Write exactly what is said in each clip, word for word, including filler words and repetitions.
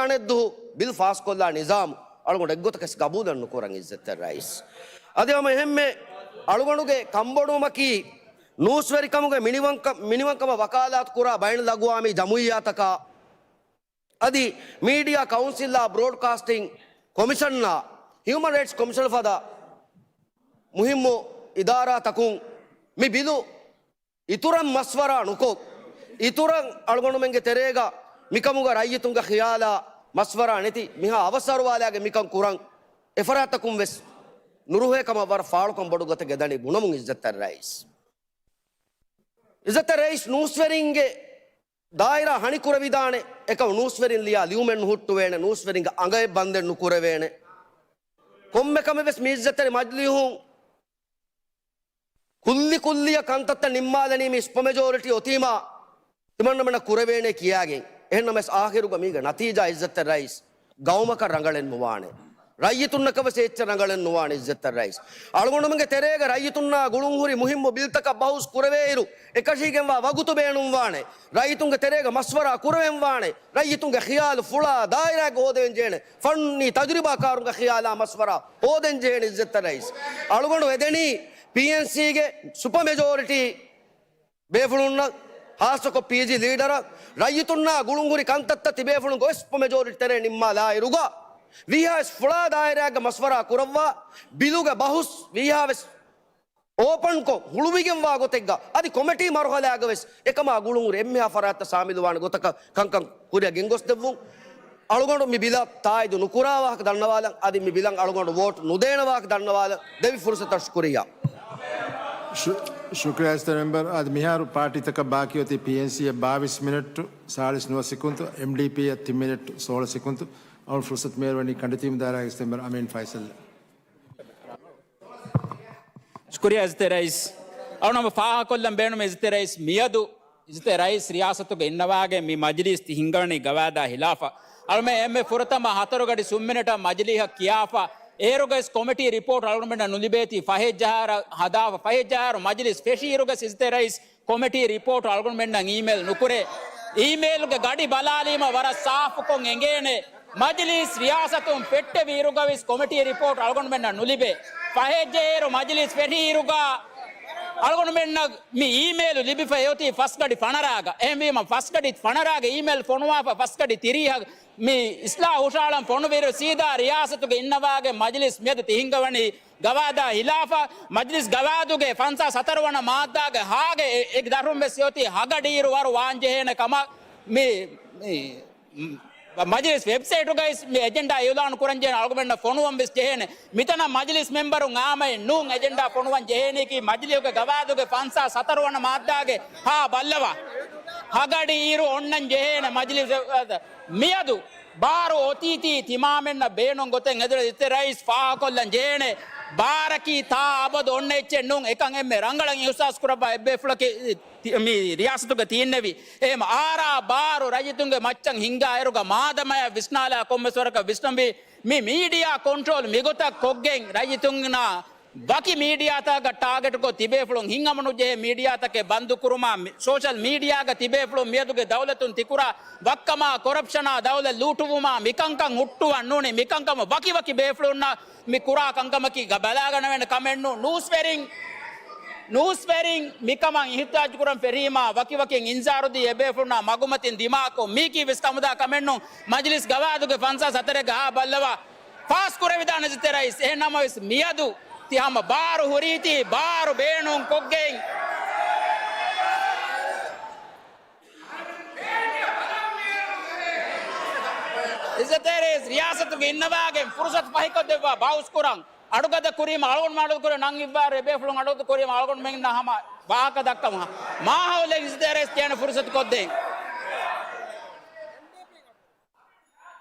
އަނެއްދުހު ބިލް ފާސްކޮށްލާ ނިޒާމު އަޅުގަނޑު އެއްގޮތަކަސް ގަބޫލެއް ނުކުރަން އިއްޒަތްތެރި ރައީސް. އަދި ހަމަ އެހެންމެ އަޅުގަނޑުގެ ކަންބޮޑުވުމަކީ ނޫސްވެރިކަމުގެ މިނިވަންކަ-، މިނިވަންކަމަށް ވަކާލާތު ކުރާ ބައިނަލްއަގުވާމީ ޖަމުއިއްޔާތަކާ އަދި މީޑިއާ ކައުންސިލްއާ ބްރޯޑްކާސްޓިން ކޮމިޝަންއާ ހިއުމަން ރައިޓްސް ކޮމިޝަން ފަދަ މުހިއްމު އިދާރާތަކުން މި ބިލު އިތުރަށް މަސްވަރާ ނުކޮށް، އިތުރަށް އަޅުގަނޑުމެންގެ ތެރޭގަ މިކަމުގަ ރައްޔިތުންގެ ޚިޔާލާ މަސްވަރާ ނެތި މިހާ އަވަސް އަރުވާލާގެ މިކަން ކުރަން އެފަރާތްތަކުން ވެސް ނުރުހޭ ކަމަށް ވަރަށް ފާޅުކަން ބޮޑު ގޮތެއް ގެދަނީ ބުނަމުން އިއްޒަތްތެރި ރައީސް. އިއްޒަތްތެރި ރައީސް ނޫސްވެރިންގެ ދާއިރާ ހަނިކުރެވިދާނެ އެކަމު ނޫސްވެރިން ލިޔާ ލިޔުމެއް ނުހުއްޓުވޭނެ، ނޫސްވެރިންގެ އަނގައެއް ބަންދެއް ނުކުރެވޭނެ. ކޮންމެ ކަމެއް ވެސް މި އިއްޒަތްތެރި މަޖިލީހުން ކުއްލި ކުއްލިއަށް ކަންތައްތައް ނިންމާލަނީ މި ސުޕަ މެޖޯރިޓީ އޮތީމާ ތިމަންނަމެންނަށް ކުރެވޭނެ ކިޔާގެން. އެހެންނަމަވެސް އާޚިރުގަ މީގެ ނަތީޖާ އިއްޒަތްތެރި ރައީސް ގައުމަކަށް ރަނގަޅެއް ނުވާނެ. ރައްޔިތުންނަކަށް ވެސް އެއްޗެއް ރަނގަޅެއް ނުވާނެ އިއްޒަތްތެރި ރައީސް. އަޅުގަނޑުމެންގެ ތެރޭގަ ރައްޔިތުންނާ ގުޅުންހުރި މުހިއްމު ބިލްތަކަށް ބަހުސް ކުރެވޭއިރު، އެކަށީގެންވާ ވަގުތު ބޭނުންވާނެ. ރައްޔިތުންގެ ތެރޭގަ މަސްވަރާ ކުރެވެންވާނެ. ރައްޔިތުންގެ ޚިޔާލު ފުޅާ ދާއިރާއެއްގަ ހޯދެވެން ޖެހޭނެ. ފަންނީ ތަޖުރިބާކާރުންގެ ޚިޔާލާ މަސްވަރާ ހޯދެން ޖެހޭނެ އިއްޒަތްތެރި ރައީސް. އަޅުގަނޑު އެދެނީ ޕީއެންސީގެ ސުޕަ މެޖޯރިޓީ ބޭފުޅުންނަށް، ހާއްސަކޮށް ޕީޖީ ލީޑަރަށް، ރައްޔިތުންނާ ގުޅުންހުރި ކަންތައްތައް ތިބޭފުޅުންގެ އޮތް ސުޕަ މެޖޯރިޓީ ތެރޭ ނިންމާލާއިރުގަ، ވީހާވެސް ފުޅާ ދާއިރާއެއްގަ މަސްވަރާ ކުރައްވާ، ބިލުގެ ބަހުސް ވީހާވެސް އޯޕަންކޮށް ހުޅުވިގެންވާ ގޮތެއްގަ، އަދި ކޮމެޓީ މަރުހަލާގަވެސް އެކަމާ ގުޅުންހުރި އެންމެހާ ފަރާތްތައް ސާމިލުވާނެ ގޮތަކަށް ކަންކަން ކުރިއަށް ގެންގޮސްދެއްވުން. އަޅުގަނޑު މި ބިލަށް ތާއީދު ނުކުރާ ވާހަކަ ދަންނަވާލަން، އަދި މި ބިލަށް އަޅުގަނޑު ވޯޓް ނުދޭނެ ވާހަކަ ދަންނަވާލަން. ދެވި ފުރުސަތަށް ޝުކުރިއްޔާ. ޝު-، ޝުކުރިއްޔާ އިއްޒަތްތެރި މެމްބަރު. އަދި މިހާރު ޕާޓީތަކަށް ބާކީ އޮތީ ޕީއެންސީއަށް ބާވީސް މިނެޓް ސާޅީސް ނުވަ ސެކުންތު، އެމްޑީޕީއަށް ތިން މިނެޓް ސޯޅަ ސެކުންތު. އަޅުގަނޑު ފުރުސަތު މިހާރު ވަނީ ކަނޑިތީމު ދާއިރާގެ އިސް މެމްބަރު އަމީން ފައިސަލް. ޝުކުރިއްޔާ އިއްޒަތްތެރި ރައީސް. އަޅުގަނޑު ފާހަގަކޮށްލަން ބޭނުމީ އިއްޒަތްތެރި ރައީސް މިއަދު އިއްޒަތްތެރި ރައީސް ރިޔާސަތުގެ އިންނަވާގެން މި މަޖިލީސް ތި ހިންގަވަނީ ގަވާއިދާ ހިލާފަށް. އަޅުމެން އެންމެ ފުރަތަމަ ހަތަރު ގަޑި ސުން މިނެޓަށް މަޖިލީހަށް ކިޔާފަ، އޭރުގައިސް ކޮމިޓީ ރިޕޯޓް އަޅުގަނޑުމެންނަށް ނުލިބޭތީ ފަހެއްޖަހާއިރަށް ހަދާފަ، ފަހެއްޖަހާއިރު މަޖިލީސް ފެށިއިރުގައިސް އިއްޒަތްތެރި ރައީސް ކޮމިޓީ ރިޕޯޓް އަޅުގަނޑުމެންނަށް އީމެއިލް ނުކުރޭ. އީމެއިލްގެ ގަޑި ބަލާލީމަ ވަރަށް ސާފުކޮށް އެނގޭނެ. މަޖިލީސް ރިޔާސަތުން ފެއްޓެވި އިރުގަވެސް ކޮމިޓީ ރިޕޯޓް އަޅުގަނޑުމެންނަށް ނުލިބޭ. ފަހެއްޖަހާއިރު މަޖިލީސް ފެށިއިރުގަ އަޅުގަނޑުމެންނަށް މި އީމެއިލް ލިބިފަ އޮތީ ފަސް ގަޑި ފަނަރަގަ. އެހެންވީމަ ފަސް ގަޑި ފަނަރަގަ އީމެއިލް ފޮނުވާފަ ފަސް ގަޑި ތިރީހަ މި އިސްލާހު ހުށަހަޅަން ފޮނުވިއިރު ސީދާ ރިޔާސަތުގެ އިންނަވާގެން މަޖިލީސް މިއަދު ތި ހިންގަވަނީ ގަވާއިދާ ހިލާފަށް. މަޖިލީސް ގަވާއިދުގެ ފަންސާސް ހަތަރު ވަނަ މާއްދާގެ ހާގެ އެ-، އެ ދަށުން ވެސް އޮތީ ހަގަޑިއިރު ވަރު ވާން ޖެހޭނެ ކަމަށް މި، މި، މް، މަޖިލީސް ވެބްސައިޓުގައި މި އެޖެންޑާ އިއުލާނު ކުރަން ޖެހޭނެ އަޅުގަނޑަށް ފޮނުވަން ވެސް ޖެހޭނެ. މިތަނަށް މަޖިލީސް މެމްބަރުން އާއްމު ނޫން އެޖެންޑާ ފޮނުވަން ޖެހޭނީކީ މަޖިލީހުގެ ގަވާއިދުގެ ފަންސާސް ހަތަރު ވަނަ މާއްދާގެ ހާ ބައްލަވާ. ހަގަޑި އިރު އޮންނަން ޖެހޭނެ މަޖިލީސް މިއަދު ބާރު އޮތީތީ ތިމާމެންނަށް ބޭނުން ގޮތެއް އެދުނަ އިއްޒަތްތެރި ރައީސް ފާހަގަކޮށްލަން ޖެހޭނެ. ބާރަކީ ތާ އަބަދު އޮންނަ އެއްޗެއް ނޫން. އެކަން އެންމެ ރަނގަޅަށް އިހުސާސް ކުރައްވާ އެއްބޭފުޅަކީ ތި-، މި ރިޔާސަތުގަ ތި އިންނެވީ. އެހެން އާރާ ބާރު ރައްޔިތުންގެ މައްޗަށް ހިންގާ އިރުގަ މާދަމާޔަށް ވިސްނާލާ ކޮންމެސް ވަރަކަށް ވިސްނަންވީ މި މީޑިއާ ކޮންޓްރޯލް މިގޮތަށް ކޮށްގެން ރައްޔިތުންނާ ވަކި މީޑިއާތަކަށް ޓާގެޓްކޮށް ތިބޭފުޅުން ހިތްހަމަނުޖެހޭ މީޑިއާތަކެއް ބަންދުކުރުމާ، މި-، ސޯޝަލް މީޑިއާގަ ތިބޭފުޅުން މިއަދުގެ ދައުލަތުން ތިކުރާ ވައްކަމާ، ކޮރަޕްޝަނާ، ދައުލަތް ލޫޓުވުމާ، މިކަންކަން ހުއްޓުވަން ނޫނީ، މިކަންކަމަށް ވަކިވަކި ބޭފުޅުންނަށް މި ކުރާ ކަންކަމަކީ ގަ-، ބަލާގަނެވޭނެ ކަމެއްނޫން. ނޫސްވެރިން، ނޫސްވެރިން މިކަމަށް އިހްތިޖާޖުކުރަން ފެށީމާ، ވަކިވަކިން އިންޒާރުދީ އެބޭފުޅުންނާ މަގުމަތިން ދިމާކޮށް، މީކީ ވެސް ކަމުދާ ކަމެއްނޫން. މަޖިލިސް ގަވާއިދުގެ ފަންސާސް ހަތަރެއްގަ ހާ ބައްލަވާ ފާސް ކުރެވިދާނެ އިއްޒަތްތެރި ރައީސް. އެހެން ނަމަވެސް މިއަދު ތި ހަމަ ބާރު ހުރީތީ ބާރު ބޭނުން ކޮށްގެން އިއްޒަތްތެރި ރައީސް ރިޔާސަތުގެ އިންނަވާގެން ފުރުސަތު ފަހިކޮށްދެއްވާ ބަހުސް ކުރަން. އަޑުގަދަ ކުރީމަ އަޅުގަނޑު އަޑު ކުރޭ ނަން އިއްވާރު އެބޭފުޅުން އަޑު ކުރީމަ އަޅުގަނޑުމެންނަށް ހަމަ ވާހަކަ ދައްކަމު މާހައުލެއް އިއްޒަތްތެރި ރައީސް ކިޔަން ފުރުސަތު ކޮށްދޭން.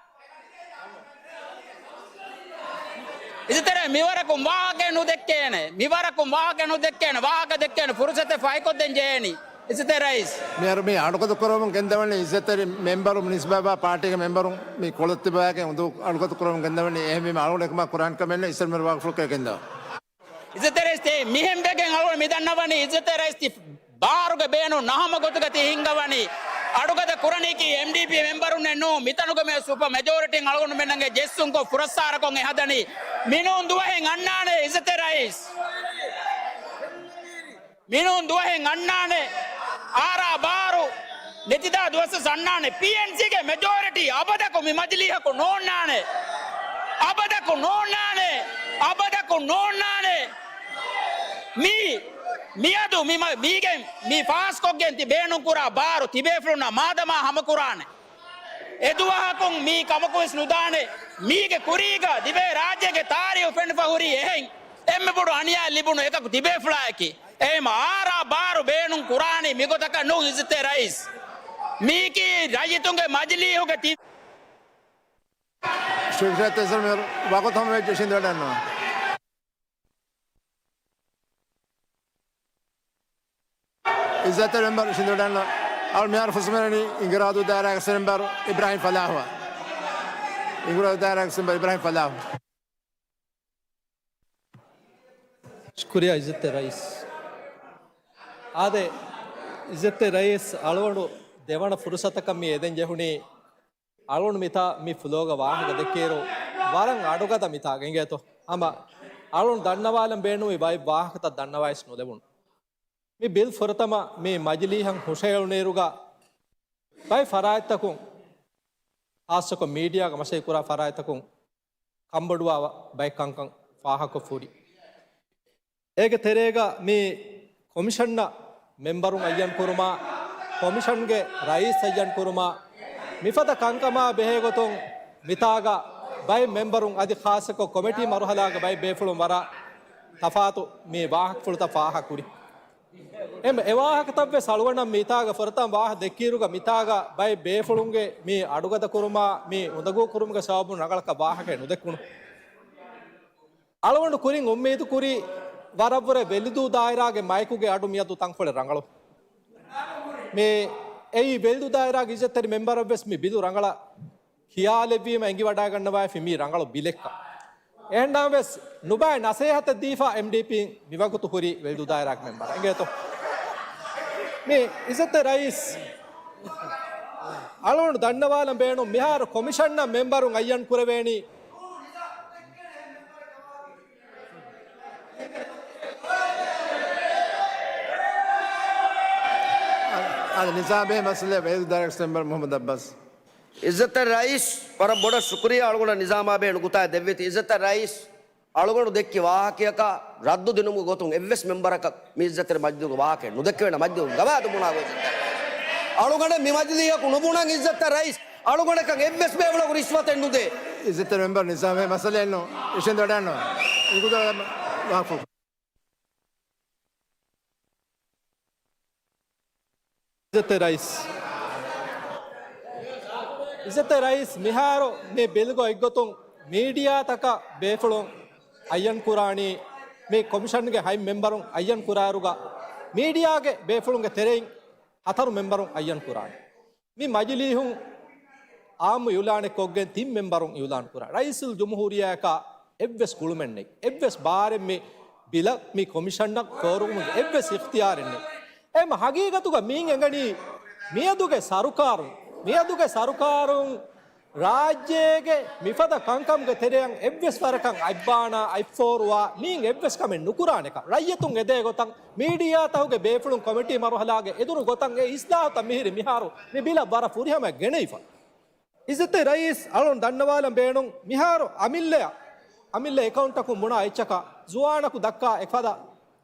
އިއްޒަތްތެރި މިވަރަކުން ވާހަކަ ނުދެއްކޭނެ. މިވަރަކުން ވާހަކަ ނުދެއްކޭނެ. ވާހަކަ ދެއްކޭނެ. ފުރުސަތެއް ފަހިކޮށްދޭން ޖެހޭނީ. އިއްޒަތްތެރި ރައީސް. މިހާރު މި އަޑުގަދަ ކުރަމުން ގެންދަވަނީ އިއްޒަތްތެރި މެމްބަރު ނިސްބަތްވާ ޕާޓީގެ މެމްބަރުން މި ކޮޅަށް ތިބާގެން އުނދޫ އަޑުގަދަ ކުރަމުން ގެންދަވަނީ. އެހެންވީމަ އަޅުގަނޑު އެކަމާ ކުރާން ކަމެއް ނެތް. އިއްޒަތްތެރި މެމްބަރު ވާގިފުޅުކޮށް ގެންދަވާ. އިއްޒަތްތެރި ރައީސް މިހެން ވެގެން އަޅުގަނޑު މިދަންނަވަނީ އިއްޒަތްތެރި ރައީސް ތި ބާރުގެ ބޭނުން ނަހަމަ ގޮތުގަ ތި ހިންގަވަނީ. އަޑުގަދަ ކުރަނީކީ އެމްޑީޕީ މެމްބަރުންނެއް ނޫން. މިތަނުގަ މި ސުޕަ މެޖޯރިޓީން އަޅުގަނޑުމެންނަށް ޖެއްސުންކޮށް ފުރައްސާރަކޮށް އެ ހަދަނީ. މިނޫން ދުވަހެއް އަންނާނެ އިއްޒަތްތެރި ރައީސް. މިނޫން ދުވަހެއް އަންނާނެ. އާރާ ބާރު ނެތިދާ ދުވަސްވެސް އަންނާނެ. ޕީއެންސީގެ މެޖޯރިޓީ އަބަދަކު މި މަޖިލީހަކު ނޯންނާނެ. އަބަދަކު ނޯންނާނެ. އަބަދަކު ނޯންނާނެ. މީ، މިއަދު މި މަ-، މީގެ މި ފާސްކޮށްގެން ތި ބޭނުންކުރާ ބާރު ތިބޭފުޅުންނާ މާދަމާ ހަމަކުރާނެ. އެދުވަހަކުން މީ ކަމަކުވެސް ނުދާނެ. މީގެ ކުރީގަ ދިވެހި ރާއްޖޭގެ ތާރީހު ފެންފަ ހުރީ އެހެން. އެންމެ ބޮޑު އަނިޔާ ލިބުނު އެކަކު ތިބޭފުޅާއެކީ. އެހެން އާރާ ބާރު ބޭނުން ކުރާނީ މިގޮތަކަށް ނޫން އިއްޒަތްތެރި ރައީސް. މީކީ ރައްޔިތުންގެ މަޖިލީހުގެ ތި- ޝުކުރިއްޔާ ތެސްރަ މިހާރު ވަގުތު ހަމަވެއްޖެ ޝިންދު ވަޑަންނަވާ. އިއްޒަތްތެރި މެމްބަރު ޝިންދު ވަޑަންނަ. އަޅު މިހާރު ފުރުސަތު މިނެނީ އިނގިރާދޫ ދާއިރާގެ އެކްސް މެމްބަރު އިބްރާހިމް ފަލާހުއަށް. އިނގިރާދޫ ދާއިރާގެ އެކްސް މެމްބަރު އިބްރާހިމް ފަލާހު. ޝުކުރިއްޔާ އިއްޒަތްތެރި ރައީސް. އާދެ، އިއްޒަތްތެރި ރައީސް އަޅުގަނޑު ދެވަނަ ފުރުސަތަކަށް މި އެދެން ޖެހުނީ. އަޅުގަނޑު މިތާ މި ފްލޯގަ ވާހަކަ ދެއްކޭއިރު، ވަރަށް އަޑުގަދަ މިތާގަ އިނގޭތޯ. ހަމަ އަޅުގަނޑު ދަންނަވާލަން ބޭނުމީ ބައެއް ވާހަކަތައް ދަންނަވައިސް ނުލެވުނު. މި ބިލް ފުރަތަމަ މި މަޖިލީހަށް ހުށައެޅުނުއިރުގަ، ބައެއް ފަރާތްތަކުން، ޚާއްޞަކޮށް މީޑިއާގަ މަސައްކަތްކުރާ ފަރާތްތަކުން ކަންބޮޑުވާ ބައެއް ކަންކަން ފާހަގަކޮށްފަ ހުރި. އޭގެ ތެރޭގަ މި ކޮމިޝަންއަށް މެމްބަރުން އައްޔަން ކުރުމާ، ކޮމިޝަންގެ ރައީސް އައްޔަން ކުރުމާ، މިފަދަ ކަންކަމާ ބެހޭގޮތުން މިތާގަ ބައެއް މެމްބަރުން އަދި ޚާއްޞަކޮށް ކޮމިޓީ މަރުހަލާގަ ބައެއް ބޭފުޅުން ވަރަށް ތަފާތު މި ވާހަކަފުޅުތައް ފާހަގަކުރި. އެމް އެ ވާހަކަތައްވެސް އަޅުގަނޑަށް މިތާގަ ފުރަތަމަ ވާހަ ދެއްކިއިރުގަ މިތާގަ ބައެއް ބޭފުޅުންގެ މި އަޑުގަދަކުރުމާ މި އުނދަގޫކުރުމުގެ ސަބަބުން ރަނގަޅަކަށް ވާހަކައެއް ނުދެއްކުނު. އަޅުގަނޑު ކުރިން އުއްމީދުކުރީ ވަރަށްވުރެ ވެލިދޫ ދާއިރާގެ މައިކުގެ އަޑު މިއަދު ތަންކޮޅެއް ރަނގަޅު. މި އެއީ ވެލިދޫ ދާއިރާގެ އިއްޒަތްތެރި މެމްބަރަށްވެސް މި ބިލު ރަނގަޅަށް ޚިޔާލެއްވީމަ އެނގިވަޑައިގަންނަވައިފި މީ ރަނގަޅު ބިލެއްކަން. އެހެންނަމަވެސް ނުބައި ނަސޭހަތެއް ދީފަ އެމްޑީޕީން މިވަގުތު ހުރި ވެލިދޫ ދާއިރާގެ މެމްބަރ އިނގޭތޯ. މި އިއްޒަތްތެރި ރައީސް އަޅުގަނޑު ދަންނަވާލަން ބޭނުން މިހާރު ކޮމިޝަންއަށް މެމްބަރުން އައްޔަން ކުރެވޭނީ. އަދި ނިޒާމީ މައްސަލަ ވެލިދޫ ދާއިރާގެ މެމްބަރު މުހައްމަދު އައްބާސް. އިއްޒަތްތެރި ރައީސް، ވަރަށް ބޮޑަށް ޝުކުރިއްޔާ އަޅުގަނޑަށް ނިޒާމާ ބޭނުން ގުތާ ދެއްވީތީ. އިއްޒަތްތެރި ރައީސް، އަޅުގަނޑު ދެއްކި ވާހަކަޔަކަށް ރައްދު ދިނުމުގެ ގޮތުން އެއްވެސް މެމްބަރަކަށް މި އިއްޒަތްތެރި މަޖިލީހުގެ ވާހަކައެއް ނުދެއްކެވޭނެ މަޖިލީހުގެ ގަވާއިދު ބުނާ ގޮތް. އަޅުގަނޑެއް މި މަޖިލީހަކު ނުބުނަން އިއްޒަތްތެރި ރައީސް، އަޅުގަނޑަކަށް އެއްވެސް ބޭފުޅަކު ރިޝްވަތެއް ނުދޭ. އިއްޒަތްތެރި މެމްބަރު ނިޒާމީ މައްސަލައެއް ނޫން. އިޝަން ދޮޑާން ނޫން. އިގުދަ ވާފު. އިއްޒަތްތެރި ރައީސް. އިއްޒަތްތެރި ރައީސް، މިހާރު މި ބިލްގަ އެއްގޮތުން މީޑިއާތަކަށް ބޭފުޅުން އައްޔަން ކުރާނީ، މި ކޮމިޝަންގެ ހަތް މެމްބަރުން އައްޔަން ކުރާއިރުގަ، މީޑިއާގެ ބޭފުޅުންގެ ތެރެއިން ހަތަރު މެމްބަރުން އައްޔަން ކުރާނެ. މި މަޖިލީހުން އާއްމު އިއުލާނެއް ކޮށްގެން ތިން މެމްބަރުން އިއުލާން ކުރާ. ރައީސުލްޖުމްހޫރިއްޔާއަކާ އެއްވެސް ގުޅުމެއް ނެތް. އެއްވެސް ބާރެއް މި ބިލަށް މި ކޮމިޝަނަށް ފޯރުކުމުގެ އެއްވެސް އިޚްތިޔާރެއް ނެތް. އެހެން ހަގީގަތުގަ މިއިން އެނގަނީ މިއަދުގެ ސަރުކާރުން، މިއަދުގެ ސަރުކާރުން ރާއްޖޭގެ މިފަދަ ކަންކަމުގެ ތެރެއަށް އެއްވެސް ވަރަކަށް އަތްބާނާ އަތްފޯރުވާ މިއިން އެއްވެސް ކަމެއް ނުކުރާނެކަން ރައްޔިތުން އެދޭ ގޮތަށް މީޑިއާތަކުގެ ބޭފުޅުން ކޮމިޓީ މަރުހަލާގެ އެދުރު ގޮތަށް އެ އިސްލާހުތައް މިހިރީ މިހާރު މި ބިލަށް ވަރަށް ފުރިހަމައަށް ގެނައިފަ. އިއްޒަތްތެރި ރައީސް އަޅުން ދަންނަވާލަން ބޭނުން މިހާރު އަމިއްލައަށް، އަމިއްލަ އެކައުންޓަކުން ބުނާ އެއްޗަކަށް ޒުވާނަކު ދައްކާ އެފަދަ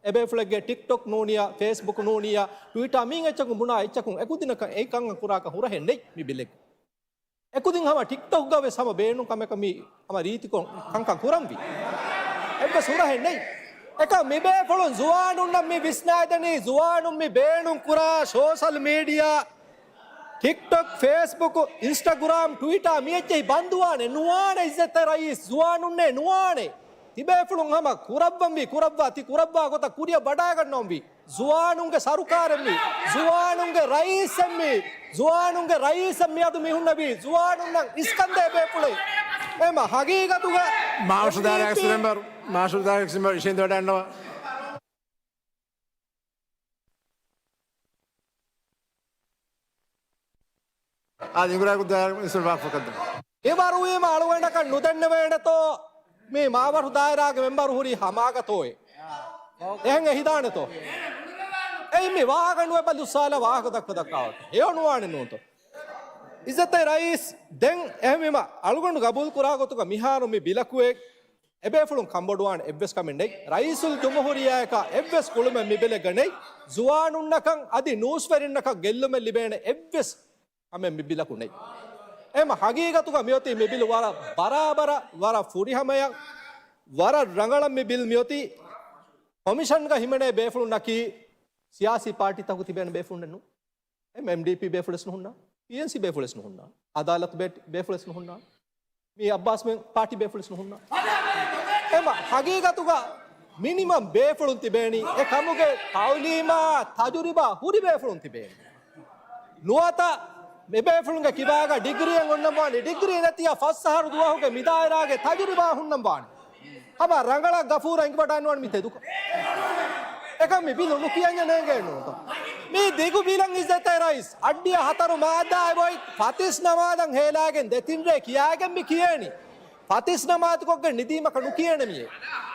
އެބޭފުޅެއްގެ ޓިކްޓޮކް ނޫނިއްޔާ، ފޭސްބުކް ނޫނިއްޔާ، ޓުވިޓާ މިއިން އެއްޗަކުން ބުނާ އެއްޗަކުން އެކުދިނަކަށް އެއް ކަންކަން ކުރާކަށް ހުރަހެއް ނެތް މި ބިލެއް. އެކުދިން ހަމަ ޓިކްޓޮކްގަ ވެސް ހަމަ ބޭނުން ކަމަކަށް މި ހަމަ ރީތިކޮށް ކަންކަން ކުރަންވީ. އެއްވެސް ހުރަހެއް ނެތް. އެކަމް މި ބޭފުޅުން ޒުވާނުންނަށް މި ވިސްނާދެނީ، ޒުވާނުން މި ބޭނުން ކުރާ ސޯޝަލް މީޑިއާ، ޓިކްޓޮކް، ފޭސްބުކް، އިންސްޓަގްރާމް، ޓުވިޓާ މި އެއްޗެހި ބަންދުވާނެ ނުވާނެ އިއްޒަތްތެރި ރައީސް، ޒުވާނުންނޭ ނުވާނެ. ތިބޭފުޅުން ހަމަ ކުރައްވަންވީ، ކުރައްވާ، ތި ކުރައްވާ ގޮތަށް ކުރިއަށް ވަޑައިގަންނަވަންވީ. ޒުވާނުންގެ ސަރުކާރެއްމީ، ޒުވާނުންގެ ރައީސެއްމީ، ޒުވާނުންގެ ރައީސެއް މިއަދު މި ހުންނެވީ، ޒުވާނުންނަށް އިސްކަންދޭ ބޭފުޅެއް. އެމަ ހަގީގަތުގަ މާޝަލް ދާއިރާގެ އެމްޑީޕީ ސިމެންބަރު، މާޝަލް ދާއިރާގެ ސިމެންބަރު އިށީނދެވަޑައިގަންނަވާ. އަދި އިނގުރާގު ދާ އިސް ވާހަކަ ފަކައްދަ. އެވަރުވީމަ އަޅުގަނޑަކަށް ނުދެންނެވޭނެތޯ މި މާވަރު ދާއިރާގެ މެމްބަރު ހުރީ ހަމާގަތޯއޭ؟ އެހެން އެހިދާނެތޯ؟ އެއީ މި ވާހަކަ ނުވެ ބަލުއްސާލަ ވާހަކަ ދައްކަ ދައްކާ އޮތް ހެޔޮ ނުވާނެ ނޫންތޯ؟ އިއްޒަތްތެރި ރައީސް، ދެން އެހެންވީމަ އަޅުގަނޑު ގަބޫލު ކުރާ ގޮތުގަ މިހާރު މި ބިލަކު އެ އެބޭފުޅުން ކަންބޮޑުވާނެ އެއްވެސް ކަމެއް ނެތް. ރައީސުލް ޖުމްހޫރިއްޔާއަކާ އެއްވެސް ގުޅުމެއް މި ބިލެއްގަ ނެތް. ޒުވާނުންނަކަށް އަދި ނޫސްވެރިންނަކަށް ގެއްލުމެއް ލިބޭނެ އެއްވެސް ކަމެއް މި ބިލަކު ނެތް. އެހެން ހަގީގަތުގަ މިއޮތީ މި ބިލު ވަރަށް ބަރާބަރަށް، ވަރަށް ފުރިހަމަޔަށް، ވަރަށް ރަނގަޅަށް މި ބިލް މިއޮތީ. ކޮމިޝަންގަ ހިމެނޭ ބޭފުޅުންނަކީ ސިޔާސީ ޕާޓީތަކު ތިބޭނެ ބޭފުޅުންނެއް ނޫން. އެމްޑީޕީ ބޭފުޅެސް ނުހުންނާ، ޕީއެންސީ ބޭފުޅެސް ނުހުންނާ، އަދާލަތު ބޭ-، ބޭފުޅެސް ނުހުންނާ، މީ އައްބާސްމެން ޕާޓީ ބޭފުޅެސް ނުހުންނާ. އެމަ ހަގީގަތުގަ މިނިމަމް ބޭފުޅުން ތިބޭނީ، އެ ކަމުގެ ތައުލީމާ ތަޖުރިބާ ހުރި ބޭފުޅުން ތިބޭނީ. ނުވަތަ މި ބޭފުޅުންގެ ކިބާގަ ޑިގްރީއެއް އޮންނަން ވާނެ، ޑިގްރީ ނެތިޔާ ފަސް އަހަރު ދުވަހުގެ މި ދާއިރާގެ ތަޖުރިބާ ހުންނަން ވާނެ. ހަމަ ރަނގަޅަށް ގަފޫރަށް އިނގިވަޑައިނުވާނެ މި ތެދުކޮށް. އެކަމް މި ބިލު ނުކިޔަންޏާ ނޭނގޭނެ ނޫންތޯ؟ މީ ދިގު ބިލަށް އިއްޒަތްތެރި ރައީސް. އައްޑިއަށް ހަތަރު މާއްދާ އެބޮތް ފަތިސް ނަމާދަށް ހޭލާގެން ދެތިން ރޭ ކިޔާގެން މި ކިޔޭނީ. ފަތިސް ނަމާދުކޮށްގެން ނިދީމަކަށް ނުކިޔޭނެ މިއޭ.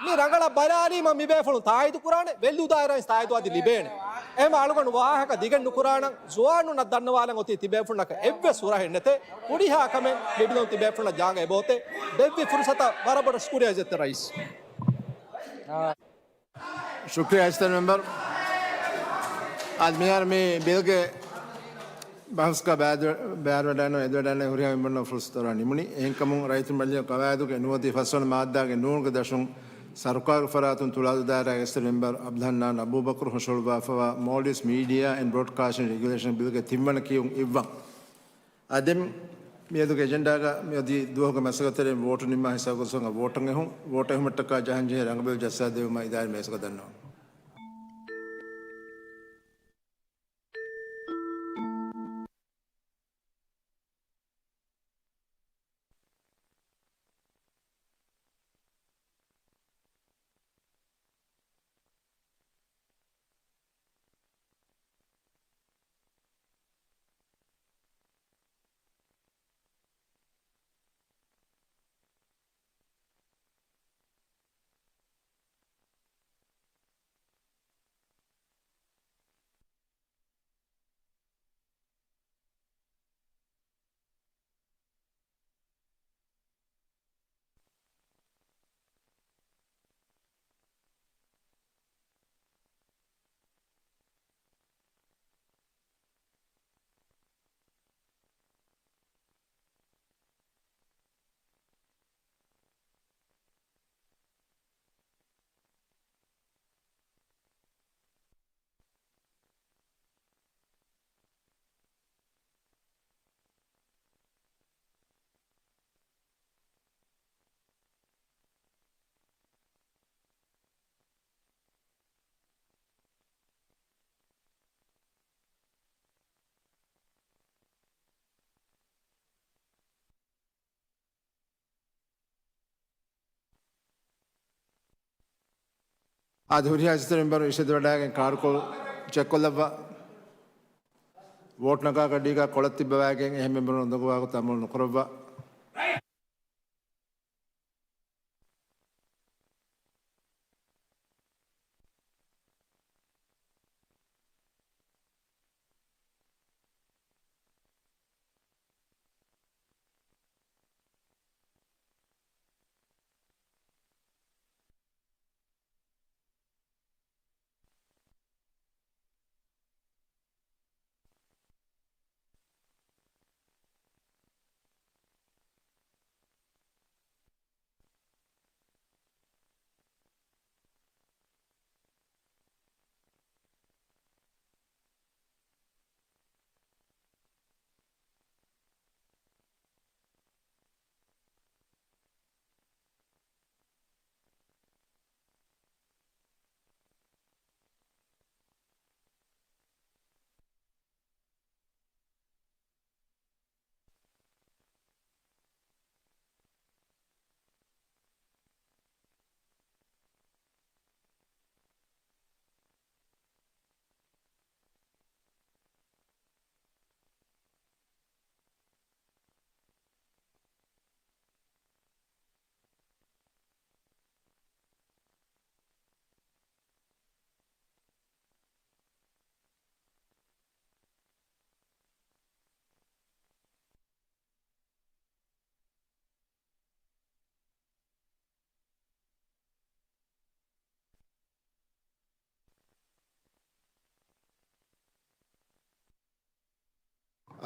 މި ރަނގަޅަށް ބަލާލީމަ މި ބޭފުޅުން ތާއީދު ކުރާނެ، ވެލްލޫ ދާއިރާއިން ތާއީދު އަދި ލިބޭނެ. އެހެން އަޅުގަނޑު ވާހަކަ ދިގެއް ނުކުރާނަން، ޒުވާނުންނަށް ދަންނަވާލަން އޮތީ ތިބޭފުޅުންނަކަށް އެއްވެސް ހުރަހެއް ނެތޭ. ހުރިހާ ކަމެއް މި ބިލުން ތިބޭފުޅުންނަށް ޖާގަ އެބައޮތޭ. ދެއްވި ފުރުސަތަށް ވަރަށް ބޮޑަށް ޝުކުރިއްޔާ އިއްޒަތްތެރި ރައީސް. ޝުކްރިޔާ އިއްޒަތްތެރި މެމްބަރު. އަދި މިހާރު މި ބިލްގެ ބަހުސްގަ ބައިވެ-، ބައިވެވަޑައިގަންނަވާ އެދިވަޑައިގަންނަވާ ހުރިހާ މެމްބަރުންނަށް ފުރުސަތު ދައްކަވާ ނިމުނީ. އެހެންކަމުން ރައްޔިތުން ބަލި ޤަވާއިދުގެ ނުވަދިހަ ފަސްވަނަ މާއްދާގެ ނޫނުގެ ދަށުން ސަރުކާރުގެ ފަރާތުން ތުޅާދޫ ދާއިރާގެ އިއްޒަތްތެރި މެމްބަރު އަބްދުލްހަންނާން އަބޫބަކުރު ހުށަހެޅުއްވާފައިވާ މޯލްޑިވްސް މީޑިއާ އެންޑް ބްރޯޑްކާސްޓިން ރެގިއުލޭޝަން ބިލްގެ ތިންވަނަ ކިޔުން އިއްވަން. އާ، ދެން މިއަދުގެ އެޖެންޑާގަ މިއަދި ދުވަހުގެ މަސައްކަތްތެރިން ވޯޓު ނިންމާ ހިސާބުކޮށް ވޯޓަށް އެހުން، ވޯޓަށް އެހުމަށްޓަކާ ޖަހަންޖެހޭ ރަނގަޅު ބިލް ޖައްސާދެއްވުމަށް އިދާރީ މޭޒުގަ ދަންނަވަން. އާދެ، ހުރިހާ އިއްޒަތްތެރި މެމްބަރު އިށެދިވަޑައިގެން ކާޑުކޮޅު ޗެކްކޮށްލައްވާ. ވޯޓް ނަގާ ގަޑީގަ ކޮޅެއް ތިއްބަވައިގެން އެހެން މެމްބަރުން އުނދަގޫވާ ގޮތަށް އަމަލު ނުކުރައްވާ.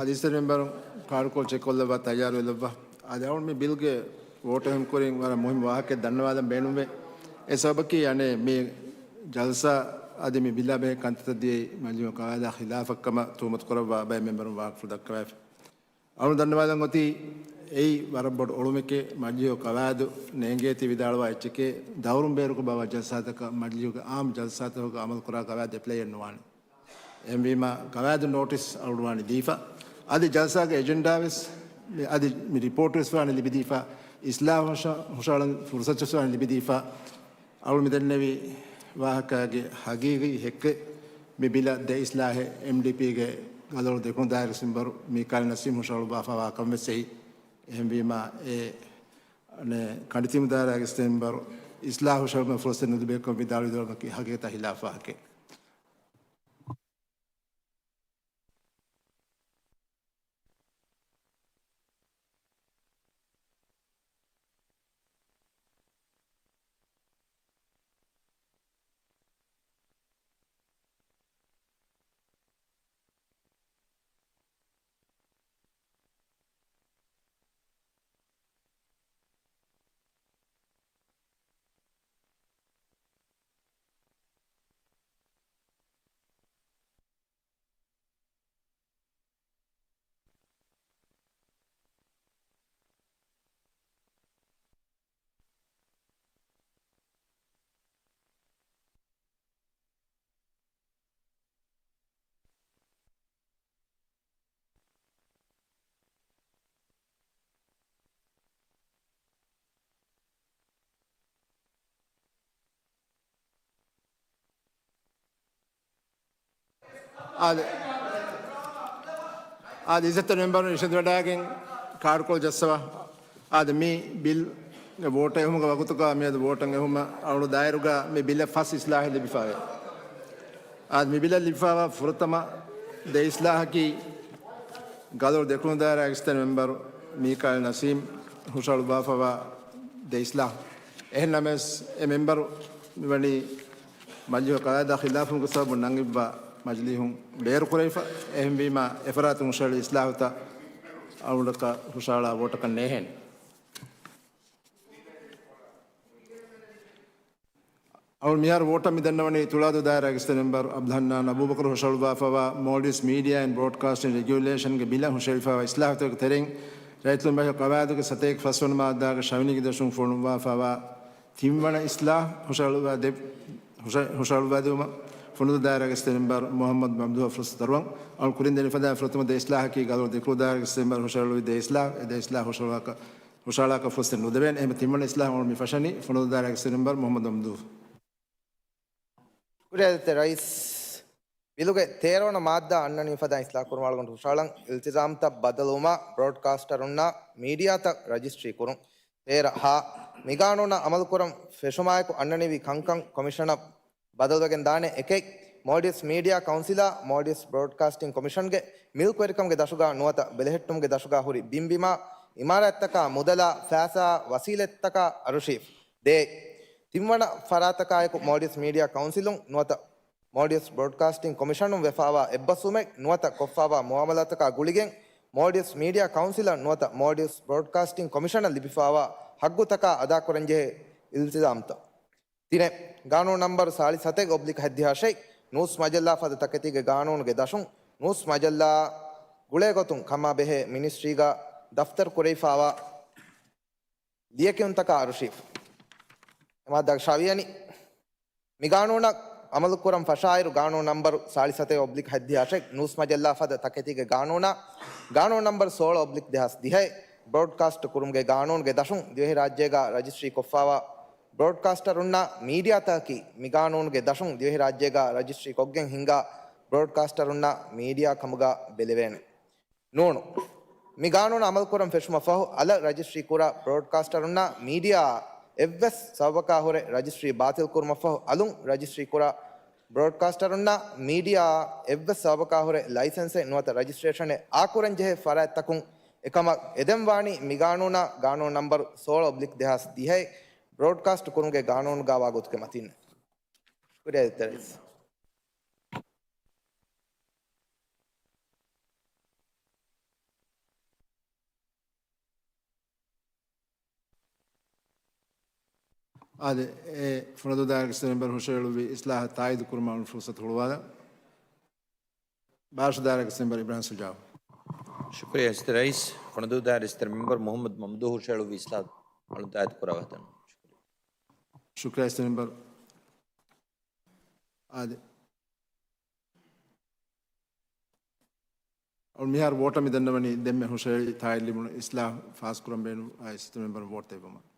އަދި އިސްތަށި މެމްބަރުން ކާޑުކޮޅު ޗެކްކޮށްލައްވާ ތައްޔާރުވެލައްވާ. އަދި އަޅުގަނޑު މި ބިލްގެ ވޯޓެއް އެހުމުކުރިން ވަރަށް މުހިންމު ވާހަކައެއް ދަންނަވާލަން ބޭނުންވޭ. އެ ސަބަބަކީ އަނެއް މި ޖަލްސާ އަދި މި ބިލާ ބެހޭ ކަންތައްތައް ދިޔައީ މަޖިލީހު ޤަވާއިދާ ޚިލާފަށް ކަމަށް ތުހުމަތު ކުރައްވާ ބައެއް މެމްބަރުން ވާހަކަފުޅު ދައްކަވައިފި. އަޅުގަނޑު ދަންނަވާލަން އޮތީ އެއީ ވަރަށް ބޮޑު އޮޅުމެކޭ. މަޖިލީހު ޤަވާއިދު ނޭނގޭތީ ވިދާޅުވާ އެއްޗެކޭ، ދައުރުން ބޭރުކޮށް ބާއްވާ ޖަލްސާތަކަށް މަޖިލީހުގެ އާއްމު ޖަލްސާތަކުގަ އަމަލުކުރާ ޤަވާއިދު އެޕްލައިއެއް ނުވާނެ. އެހެންވީމަ، ޤަވާއިދު ނޯޓިސް އަޅުގަނޑު ވާނީ ދީފަ. އަދި ޖަލްސާގެ އެޖެންޑާ ވެސް، މި-، އަދި މި ރިޕޯޓް ވެސް ވާނީ ލިބިދީފަ. އިސްލާހު ހުށަ-، ހުށައަޅަން ފުރުސަތު ވެސް ވާނީ ލިބިދީފަ. އަޅު މި ދެންނެވި ވާހަކައިގެ ހަގީގީ ހެއްކެއް މި ބިލަށް ދެ އިސްލާހެއް އެމްޑީޕީގެ ގަދަރު ދެކުނު ދާއިރާގެ މެމްބަރު މީކާއިލް ނަސީމް ހުށަހަޅުއްވާފައިވާ ކަމަށް ވެސް އެހީ. އެހެންވީމަ އެ ކަނޑިތިމު ދާއިރާގެ މެމްބަރު އިސްލާހު ހުށަހަޅުމަށް ފުރުސަތެއް ނުލިބޭ ކަމަށް ވިދާޅުވި ދަރުމަކީ ހަގީގަތަށް ހިލާފް ވާހަކައެއް. އާދެ، އާދެ، އިއްޒަތްތެރި މެމްބަރުން އިށީނދުވެޑާގެން ކާޑުކޮޅު ޖައްސަވާ. އާދެ، މި ބިލްގެ ވޯޓް އެހުމުގެ ވަގުތުގަ މިއަދު ވޯޓަށް އެހުމަށް އަޅު ދާއިރުގަ މި ބިލަށް ފަސް އިސްލާހެއް ލިބިފައެވެ. އާދެ، މި ބިލަށް ލިބިފައިވާ ފުރަތަމަ ދެ އިސްލާހަކީ ގަދަރު ދެކުނު ދާއިރާގެ އިސްތަށި މެމްބަރު މީކާއިލް ނަސީމް ހުށަހަޅުއްވާފައިވާ ދެ އިސްލާހު. އެހެންނަމަވެސް، އެ މެމްބަރު މިވަނީ މަޖިލީހު ޤަވާއިދާ ޚިލާފުގެ ސަބަބުން ނަން އިއްވާ މަޖިލީހުން ބޭރުކުރެވިފަ. އެހެންވީމަ، އެފަރާތުން ހުށަހެޅި އިސްލާހުތައް އަޅުގަނޑަކަށް ހުށަހަޅާ ވޯޓަކަށް ނޭހޭނެ. އަޅު މިހާރު ވޯޓަށް މި ދަންނަވަނީ ތުޅާދޫ ދާއިރާގެ އިސްތަށި މެމްބަރު އަބްދުލްހަންނާން އަބޫބަކުރު ހުށަހަޅުއްވާފައިވާ މޯލްޑިވްސް މީޑިއާ އެންޑް ބްރޯޑްކާސްޓިން ރެގިއުލޭޝަންގެ ބިލަށް ހުށަހެޅިފައިވާ އިސްލާހުތަކުގެ ތެރެއިން، ރައްޔިތުން ބަހި ޤަވާއިދުގެ ސަތޭކަ ފަސްވަނަ މާއްދާގެ ޝަވިނީގެ ދަށުން ފޮނުއްވާފައިވާ ތިންވަނަ އިސްލާހް ހުށަހަޅުއްވާ ދެ-، ހުށަ-، ހުށަހަޅުއްވާދިއުމަށް ފުނުދޫ ދާއިރާގެ އިސްތަށި މެމްބަރު މުޙައްމަދު މަމްދޫހަށް ފުރުސަތު ދަރުވަން. އަޅު ކުރިން ދެނެފަދަ ފުރަތަމަ ދެ އިސްލާހަކީ ގަދަރު ދެކުނު ދާއިރާގެ އިސްތަށި މެމްބަރު ހުށަހަޅުއްވި ދެ އިސްލާހް، އެ ދެ އިސްލާހް ހުށަހަޅުއްވާކަށް ހުށަހަޅާކަށް ފުރުސަތެއް ނުދެވޭނެ. އެހެން ތިންވަނަ އިސްލާހް އަޅު މި ފަށަނީ ފުނުދޫ ދާއިރާގެ އިސްތަށި މެމްބަރު މުޙައްމަދު މަމްދޫހު. ކުރިއަށް އެދި ރައީސް. ބިލުގެ ތޭރަވަނަ މާއްދާ އަންނަނީ ފަދަ އިސްލާހް ކުރުމަށް އަޅުގަނޑު ހުށަހަޅަން. އިލްތިޒާމްތައް ބަދަލުވުމަށް ބްރޯޑްކާސްޓަރުންނާ މީޑިއާތައް ރަޖިސްޓްރީ ކުރުން. ތޭރަ ހާ، މިގާނޫނަށް އަމަލުކުރަން ފެށުމާއެކު އަންނަނިވި ކަންކަން ކޮމިޝަނަށް ބަދަލުވެގެން ދާނެ. އެކެއް، މޯލްޑިވްސް މީޑިއާ ކައުންސިލާ މޯލްޑިވްސް ބްރޯޑްކާސްޓިން ކޮމިޝަންގެ މިލްކުވެރިކަމުގެ ދަށުގާ ނުވަތަ ބެލެހެއްޓުމުގެ ދަށުގާ ހުރި ބިންބިމާ އިމާރާތްތަކާ މުދަލާ ފައިސާ ވަސީލަތްތަކާ އަރުޝީފް. ދޭއް، ތިންވަނަ ފަރާތަކާއެކު މޯލްޑިވްސް މީޑިއާ ކައުންސިލުން ނުވަތަ މޯލްޑިވްސް ބްރޯޑްކާސްޓިން ކޮމިޝަނުން ވެފާވާ އެއްބަސްވުމެއް ނުވަތަ ކޮށްފާވާ މުއާމަލާތަކާ ގުޅިގެން، މޯލްޑިވްސް މީޑިއާ ކައުންސިލަށް ނުވަތަ މޯލްޑިވްސް ބްރޯޑްކާސްޓިން ކޮމިޝަނަށް ލިބިފާވާ ހައްގުތަކާ އަދާކުރަންޖެހޭ އިލްތިޒާމްތައް. ތިނެއް، ގާނޫނު ނަންބަރު ސާޅީސް ހަތެއް އޮބްލިކް ހަތްދިހަ ހަށެއް، ނޫސް މަޖައްލާ ފަދަ ތަކެތީގެ ގާނޫނުގެ ދަށުން، ނޫސް މަޖައްލާ ގުޅޭގޮތުން ކަމާބެހޭ މިނިސްޓްރީގަ ދަފްތަރު ކުރެވިފާވާ ލިޔެކިޔުންތަކާ އަރުޝީފް. އެ މާއްދާގެ ޝަވިޔަނި. މި ގާނޫނަށް އަމަލުކުރަން ފަށާއިރު، ގާނޫނު ނަންބަރު ސާޅީސް ހަތެއް އޮބްލިކް ހަތްދިހަ ހަށެއް، ނޫސް މަޖައްލާ ފަދަ ތަކެތީގެ ގާނޫނާ، ގާނޫނު ނަންބަރު ސޯޅަ އޮބްލިކް ދެހާސް ދިހައެއް، ބްރޯޑްކާސްޓް ކުރުމުގެ ގާނޫނުގެ ދަށުން ދިވެހިރާއްޖޭގަ ރަޖިސްޓްރީ ކޮށްފާވާ ބްރޯޑްކާސްޓަރުންނާ މީޑިއާތަކަކީ، މި ގާނޫނުގެ ދަށުން ދިވެހިރާއްޖޭގަ ރަޖިސްޓްރީ ކޮށްގެން ހިންގާ ބްރޯޑްކާސްޓަރުންނާ މީޑިއާ ކަމުގަ ބެލެވޭނެ. ނޫނު. މި ގާނޫނު އަމަލުކުރަން ފެށުމަށް ފަހު، އަލަށް ރަޖިސްޓްރީ ކުރާ ބްރޯޑްކާސްޓަރުންނާ މީޑިއާއާ އެއްވެސް ސަބަބަކާ ހުރެ ރަޖިސްޓްރީ ބާތިލް ކުރުމަށް ފަހު، އަލުން ރަޖިސްޓްރީ ކުރާ ބްރޯޑްކާސްޓަރުންނާ މީޑިއާއާ އެއްވެސް ސަބަބަކާ ހުރެ ލައިސެންސެއް ނުވަތަ ރަޖިސްޓްރޭޝަނެއް އާކުރަން ޖެހޭ ފަރާތްތަކުން އެކަމަށް އެދެން ވާނީ މި ގާނޫނާ ގާނޫނު ނަންބަރު ސޯޅަ އޮބްލިކް ދެހާސް ދިހައެއް ބްރޯޑްކާސްޓް ކުރުމުގެ ގާނޫނުގައިވާ ގޮތުގެ މަތިން. ކުރިއަށް އެދި ރައީސް. އާދެ، އެ ފުނަދޫ ދާއިރާގެ ސިޓި މެމްބަރު ހުށަހެޅުއްވި އިސްލާހަށް ތާއީދު ކުރުމަށް އަޅުން ފުރުސަތު ހުޅުވާލަން. ބާރަށު ދާއިރާގެ ސިޓި މެމްބަރު އިބްރާހިމް ޝުޖާއު. ޝުކުރިއްޔާ ސިޓި ރައީސް. ފުނަދޫ ދާއިރާގެ ސިޓި މެމްބަރު މުހައްމަދު މަމްދޫހު ހުށަހެޅުއްވި އިސްލާހަށް އަޅުން ތާއީދު ކުރައްވާތަން. ޝުކުރިއްޔާ ސިޓި މެމްބަރު. އާދެ. އަޅު މިހާރު ވޯޓަށް މި ދަންނަވަނީ ދެންމެ ހުށަހެޅި ތާއީދު ލިބުނު އިސްލާހު ފާސްކުރަން ބޭނުން އައި ސިޓި މެމްބަރު ވޯޓް ދެއްވުމަށް.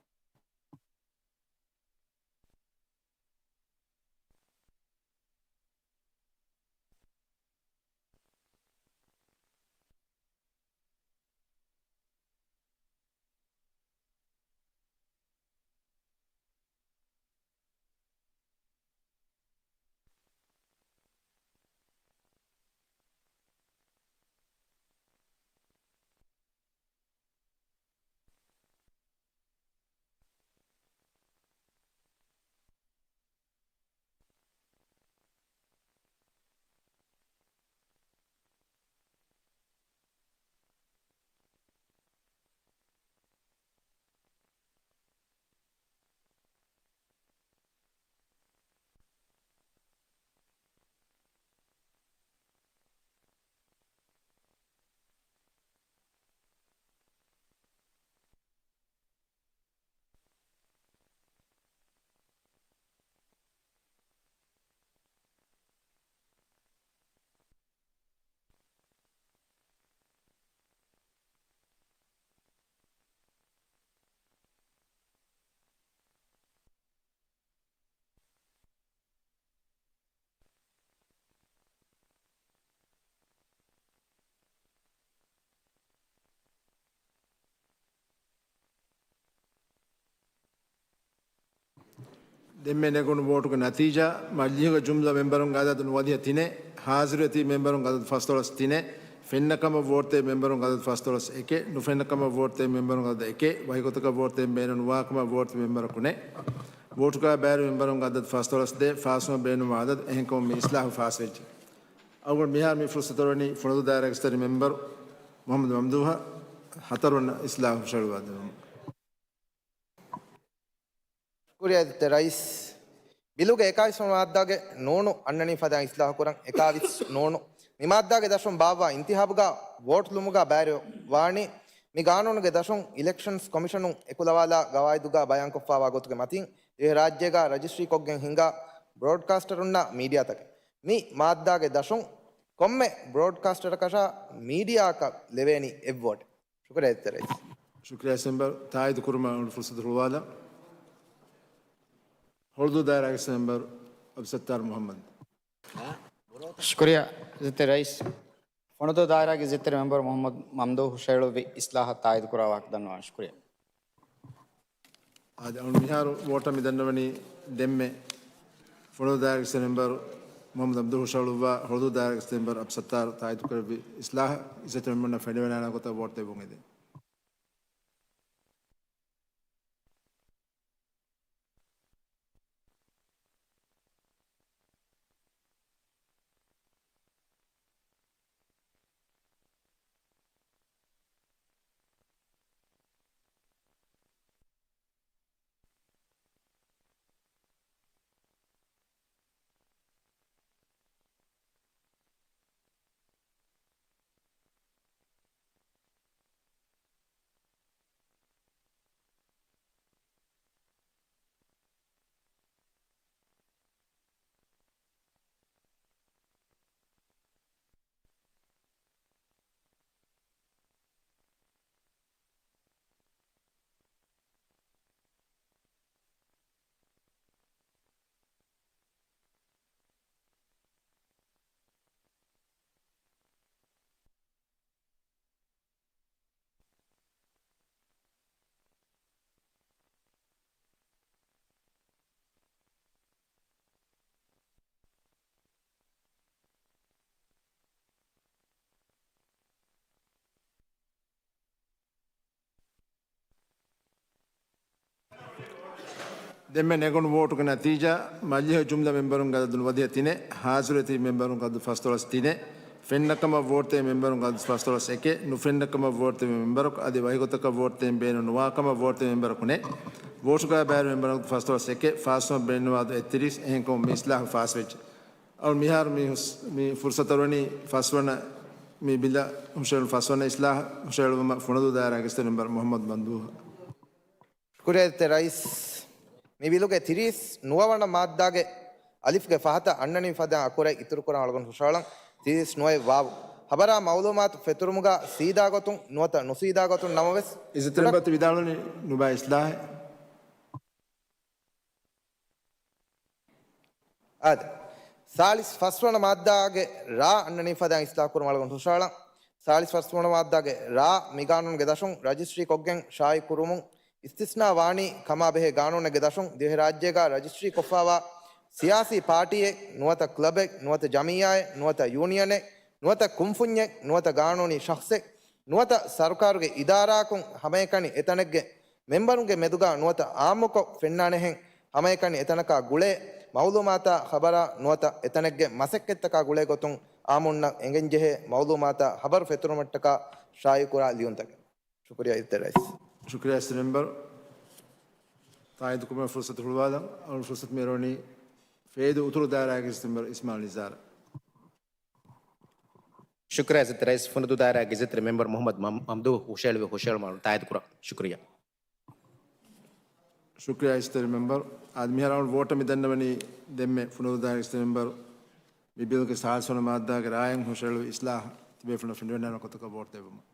ދެންމެ ނެގުނު ވޯޓުގެ ނަތީޖާ، މަޖިލީހުގެ ޖުމްލަ މެމްބަރުންގެ އަދަދު ނުވަދިހަ ތިނެއް، ޙާޟިރުވެތި މެމްބަރުންގެ އަދަދު ފަސްދޮޅަސް ތިނެއް، ފެންނަކަމަށް ވޯޓްދޭ މެމްބަރުންގެ އަދަދު ފަސްދޮޅަސް އެކެއް، ނުފެންނަކަމަށް ވޯޓްދޭ މެމްބަރުންގެ އަދަދު އެކެއް، ވަކިގޮތަކަށް ވޯޓްދޭ ބޭނުން ނުވާކަމަށް ވޯޓް މެމްބަރަކު ނެތް. ވޯޓުގައި ބައިވެރި މެމްބަރުންގެ އަދަދު ފަސްދޮޅަސް ދޭއް، ފާސްވުމަށް ބޭނުންވާ އަދަދު. އެހެންކަމުން މި އިސްލާހު ފާސްވެއްޖެ. އަޅުގަނޑު މިހާރު މި ފުރުސަތު ދެއްވަނީ ފުނަދޫ ދާއިރާގެ ސިޓި މެމްބަރު މުހައްމަދު މަމްދޫހަށް ހަތަރުވަނަ އިސްލާހު ހުށަހެޅުއްވާ ދެއްވުމަށް. ޝުކުރިއްޔާ އިއްޒަތްތެރި ރައީސް. ބިލުގެ އެކާވީސް ވަނަ މާއްދާގެ ނޫނު އަންނަނީ ފަދައިން އިސްލާހުކުރަން. އެކާވީސް ނޫނު. މި މާއްދާގެ ދަށުން ބާއްވާ އިންތިހާބުގަ ވޯޓް ލުމުގަ ބައިވެރިވާނީ މި ގާނޫނުގެ ދަށުން އިލެކްޝަންސް ކޮމިޝަނުން އެކުލަވާލާ ގަވާއިދުގަ ބަޔާންކޮށްފައިވާ ގޮތުގެ މަތިން ދިވެހިރާއްޖޭގަ ރަޖިސްޓްރީކޮށްގެން ހިންގާ ބްރޯޑްކާސްޓަރުންނާ މީޑިއާތަކެއް. މި މާއްދާގެ ދަށުން ކޮންމެ ބްރޯޑްކާސްޓަރަކަށާ މީޑިއާއަކަށް ލެވޭނީ އެއްވޯޓެއް. ޝުކުރިއްޔާ އިއްޒަތްތެރި ރައީސް. ޝުކުރިއްޔާ ސިޓި މެމްބަރު. ތާއީދު ކުރުމަށް އަޅުގަނޑު ފުރުސަތު ހުޅުވާލަން. ހޮޅުދޫ ދާއިރާގެ ސިޓި މެމްބަރު އަބްދުއްސައްތާރު މުހައްމަދު. ޝުކުރިއްޔާ އިއްޒަތްތެރި ރައީސް. ފުނަދޫ ދާއިރާގެ އިއްޒަތްތެރި މެމްބަރު މުހައްމަދު މަމްދޫހު ހުށަހެޅުއްވި އިސްލާހަށް ތާއީދު ކުރާ ވާހަކަ ދަންނަވާނެ. ޝުކުރިއްޔާ. އާދެ، އަޅު މިހާރު ވޯޓަށް މި ދަންނަވަނީ ދެންމެ ފުނަދޫ ދާއިރާގެ ސިޓި މެމްބަރު މުހައްމަދު މަމްދޫހު ހުށަހެޅުއްވާ ހޮޅުދޫ ދާއިރާގެ ސިޓި މެމްބަރު އަބްދުއްސައްތާރު ތާއީދު ކުރެއްވި އިސްލާހަށް އިއްޒަތްތެރި މެމްބަރުންނަށް ފެނިވަޑައިގަންނަވާ ގޮތަށް ވޯޓް ދެއްވުން އެދެން. ދެންމެ ނެގުނު ވޯޓުގެ ނަތީޖާ، މަޖިލީހުގެ ޖުމްލަ މެމްބަރުންގެ އަދަދު ނުވަދިހަ ތިނެއް، ހާޒިރުވެތި މެމްބަރުންގެ އަދަދު ފަސްދޮޅަސް ތިނެއް، ފެންނަކަމަށް ވޯޓްދޭ މެމްބަރުންގެ އަދަދު ފަސްދޮޅަސް އެކެއް، ނުފެންނަކަމަށް ވޯޓްދޭ މެމްބަރަކު އަދި ވަކިގޮތަކަށް ވޯޓްދޭން ބޭނުން ނުވާކަމަށް ވޯޓްދޭ މެމްބަރަކު ނެތް. ވޯޓުގައި ބައިވެރި މެމްބަރުން ފަސްދޮޅަސް އެކެއް، ފާސްވުމަށް ބޭނުންވާ އެއްތިރީސް. އެހެންކަމުން މި އިސްލާހު ފާސްވެއްޖެ. އަޅު މިހާރު މި ހުސް-، މި ފުރުސަތަށް ވަނީ ފަސްވަނަ މި ބިލަށް ހުށަހެޅުނު ފަސްވަނަ އިސްލާހު ހުށަހެޅުވުމަށް ފުނަދޫ ދާއިރާގެ އިސްތަ މެމްބަރު މުހައްމަދު މަމްދޫހަށް. ޝުކުރިއްޔާ އިއްޒަތްތެރި ރައީސް. މި ބިލުގެ ތިރީސް ނުވަވަނަ މާއްދާގެ އަލިފްގެ ފަހަތަށް އަންނަނިވި ފަދައިން އަކުރެއް އިތުރުކުރަން އަޅުގަނޑު ހުށަހަޅަން. ތިރީސް ނުވައެއް ވާވު. ޚަބަރާ މައުލޫމާތު ފެތުރުމުގަ ސީދާގޮތުން ނުވަތަ ނުސީދާގޮތުން ނަމަވެސް، އިއްޒަތްތެރި މެމްބަރު ވިދާޅުވަނީ ނުބައި އިސްލާހެއް. އާދެ. ސާޅީސް ފަސްވަނަ މާއްދާގެ ރާ އަންނަނިވި ފަދައިން އިސްލާހު ކުރުމަށް އަޅުގަނޑު ހުށަހަޅަން. ސާޅީސް ފަސްވަނަ މާއްދާގެ ރާ މި ގާނޫނުގެ ދަށުން ރަޖިސްޓްރީ ކޮށްގެން ޝާއި ކުރުމުން އިސްތިސްނާ ވާނީ ކަމާ ބެހޭ ގާނޫނެއްގެ ދަށުން ދިވެހިރާއްޖޭގަ ރަޖިސްޓްރީ ކޮށްފާވާ ސިޔާސީ ޕާޓީއެއް ނުވަތަ ކްލަބެއް ނުވަތަ ޖަމިއްޔާއެއް ނުވަތަ ޔޫނިއަނެއް ނުވަތަ ކުންފުންޏެއް ނުވަތަ ގާނޫނީ ޝަޚްޞެއް ނުވަތަ ސަރުކާރުގެ އިދާރާއަކުން ހަމައެކަނި އެތަނެއްގެ މެމްބަރުންގެ މެދުގަ ނުވަތަ އާއްމުކޮށް ފެންނާނެހެން ހަމައެކަނި އެތަނަކާ ގުޅޭ މައުލޫމާތާ ޚަބަރާ ނުވަތަ އެތަނެއްގެ މަސައްކަތްތަކާ ގުޅޭ ގޮތުން އާއްމުންނަށް އެނގެންޖެހޭ މައުލޫމާތާ ޚަބަރު ފެތުރުމަށްޓަކާ ޝާއިޢުކުރާ ލިޔުންތަކެއް. ޝުކުރިއްޔާ އިއްޒަތްތެރި ރައީސް. ޝުކުރިއްޔާ އިއްޒަތްތެރި މެމްބަރު. ތާއީދުކުރުމަށް ފުރުސަތު ހުޅުވާލަން. އަޅުގަނޑު ފުރުސަތު މިއެރުވަނީ ފޭދޫ އުތުރު ދާއިރާގެ އިއްޒަތްތެރި މެމްބަރު އިސްމާއިލް ނިޒާރަށް. ޝުކުރިއްޔާ އިއްޒަތްތެރި ރައީސް. ފުނަދޫ ދާއިރާގެ އިއްޒަތްތެރި މެމްބަރު މުހައްމަދު މަމް-، މަމްދޫހު ހުށަހެޅުއްވި ހުށަހެޅުމަށް ތާއީދުކުރަން. ޝުކުރިއްޔާ. ޝުކުރިއްޔާ އިއްޒަތްތެރި މެމްބަރު. އާދެ، މިހާރު އަޅުގަނޑު ވޯޓަށް މި ދަންނަވަނީ ދެންމެ ފުނަދޫ ދާއިރާގެ އިއްޒަތްތެރި މެމްބަރު މި ބިލްގެ ސާޅީސް ވަނަ މާއްދާގެ ރާއިން ހުށަހެޅުވި އިސްލާހު ތިބޭފުޅުންނަށް ފެނިވަޑައިގަންނަވާ ގޮތަކަށް ވޯޓް ދެއްވުމަށް.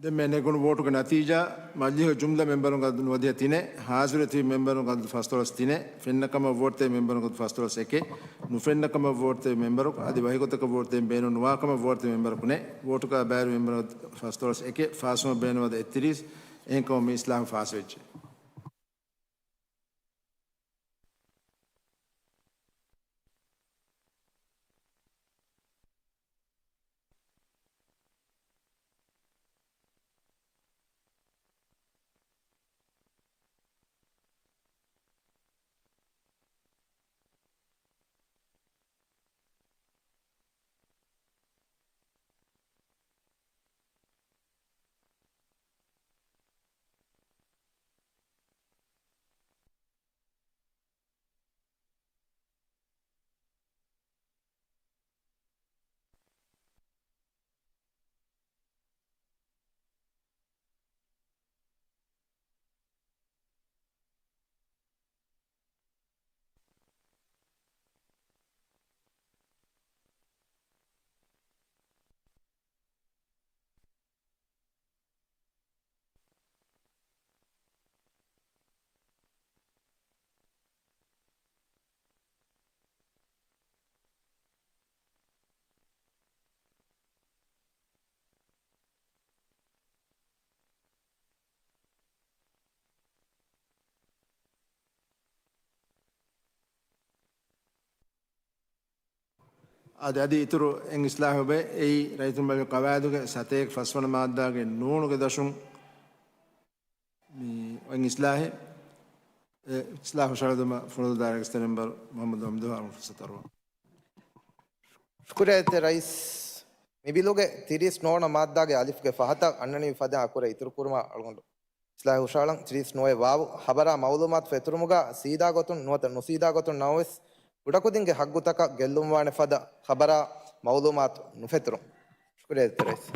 ދެންމެ ނެގުނު ވޯޓުގެ ނަތީޖާ، މަޖިލީހުގެ ޖުމްލަ މެމްބަރުންގެ އަދަދު ނުވަދިހަ ތިނެއް، ހާޒިރުވެތިބި މެމްބަރުންގެ އަދަދު ފަސްދޮޅަސް ތިނެއް، ފެންނަކަމަށް ވޯޓްދެއްވި މެމްބަރުންގެ އަދަދު ފަސްދޮޅަސް އެކެއް، ނުފެންނަކަމަށް ވޯޓްދެއްވި މެމްބަރަކު އަދި ވަކިގޮތަކަށް ވޯޓްދޭން ބޭނުން ނުވާކަމަށް ވޯޓްދެއްވި މެމްބަރަކު ނެތް. ވޯޓުގައި ބައިވެރި މެމްބަރުންގެ އަދަދު ފަސްދޮޅަސް އެކެއް، ފާސްވުމަށް ބޭނުންވާ އެއްތިރީސް. އެހެންކަމުން މި އިސްލާހު ފާސްވެއްޖެ. އަދި އަދި އިތުރު އެއް އިސްލާހެއް އެބަ އެއީ ރައްޔިތުން ބަލި ޤަވާއިދުގެ ސަތޭކަ ފަސްވަނަ މާއްދާގެ ނޫނުގެ ދަށުން މި އޮތް އިސްލާހެއް. އެ އިސްލާހު ހުށަހަޅަދުމަށް ފުނަދޫ ދާއިރާގެ އިސްތަ މެމްބަރު މުހައްމަދު މަމްދޫހަށް އަޅުގަނޑު ފުރުސަތު އަރުވަން. ޝުކުރިއްޔާ އިއްޒަތްތެރި ރައީސް. މި ބިލުގެ ތިރީސް ނުވަ މާއްދާގެ އަލިފްގެ ފަހަތަށް އަންނަނިވި ފަދައިން އަކުރެއް އިތުރުކުރުމަށް އަޅުގަނޑު އިސްލާހު ހުށަހަޅަން. ތިރީސް ނުވައެއް ވާވު. ޚަބަރާ މައުލޫމާތު ފެތުރުމުގަ ސީދާގޮތުން ނުވަތަ ނުސީދާގޮތުން ނަމަވެސް، ކުޑަކުދިންގެ ހައްގުތަކަށް ގެއްލުންވާނެ ފަދަ ޚަބަރާ މައުލޫމާތު ނުފެތުރުން. ޝުކުރިއްޔާ އިއްޒަތްތެރި ރައީސް.